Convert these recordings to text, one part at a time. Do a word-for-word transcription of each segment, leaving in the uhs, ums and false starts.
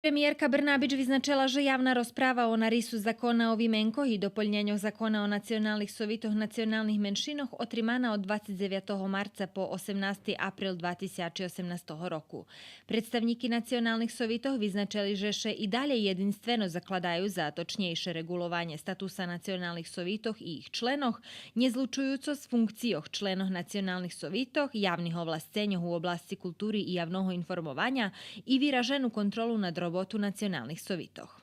Премиєрка Брнабич визначела же явна розправа о нарису закона о вименкох и дополнєньох закона о националних совитох националних меншинох отримана од двацец дзевятого марца по осемнасти април два тисячи осемнастого року. Представнїки националних совитох визначели же ше и далєй єдинствено закладаю за точнєйше реґулованє статуса националних совитох и їх членох, нє злучуюцо з функцийох членох националних совитох, явних овласценьох у обласци култури и явного информованя и виражену контролу над роботу националних совитох.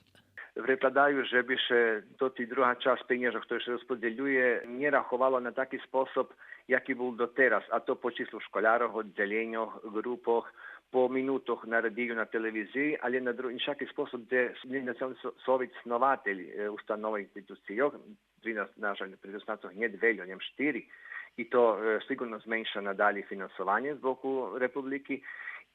Предкладаю же би ше тоти друга часц пенєжох, хтори ше розподзелює, нє раховало на таки способ, яки бул дотераз, а то по числу школярох, оддзелєньох, ґрупох, по минутох на радию, на телевизиї, але на други, иншаки способ, дзе Национални со-, совит снователь, е, установа, институцийох, тринац, нажаль, при шеснац нєт вельо, нєм штири, и то, е, сиґурно зменша надалєй финансованє з боку Републики.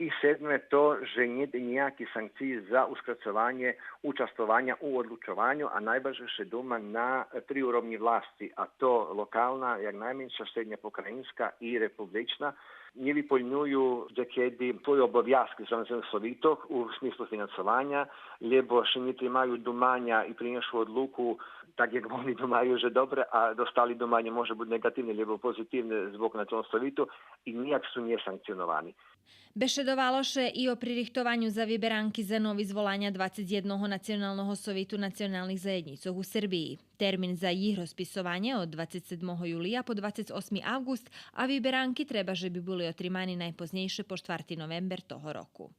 И седме то же нєт нїяки санкциї за ускрацованє участвованя у одлучованю, а найбаржей ше дума на три уровнї власци, а то локална, як найменша, штредня, покраїнска и републична. Нє виполнюю дзекеди свойо обовязки членох совитох у смислу финансованя, лєбо ше нє тримаю думаня и принєшу одлуку так як вони думаю же добре, а достали думанє, може буц неґативне лєбо позитивне з боку Националного совиту, и нїяк су нє санкционовани. Бешедовало ше и о пририхтованю за виберанки за нови зволаня двацец єдного Националного совиту националних заєднїцох у Сербиї. Термин за їх розписованє од двацец седмого юлия по двацец осми авґуст, а виберанки треба же би були отримани найпознєйше по штварти новембер того року.